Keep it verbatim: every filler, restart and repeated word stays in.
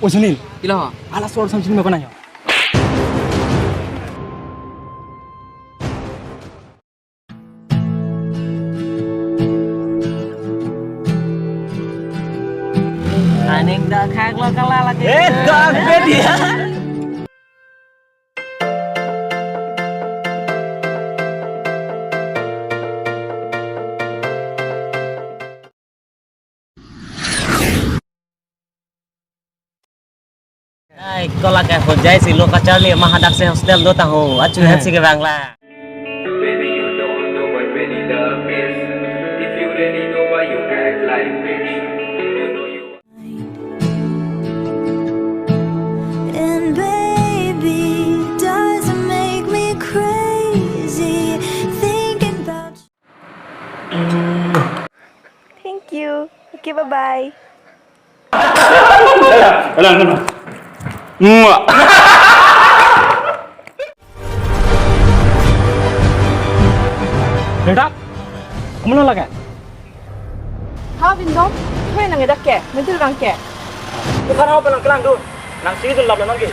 O Sunil, pilo ho? Hala short film cinema banai ho. Aning dak khak lo kala lagi. Eh, dak bed ya. Ai, kola ke ho jai si lo kacharli ma hadak si hostel do ta ho. Achu, eh, het si ke bangla. Baby, you don't know what really love is. If you really know why you act like bitch. You know you And baby, doesn't make me crazy thinking about you. Thank you. Okay, bye-bye. Wala, wala. Mua. Rita, kamu lagi? Ha, Bindong, kue nang edak ke, mentil bang ke. Bukan apa nang kelang dun, nang sini dun lap nang ke.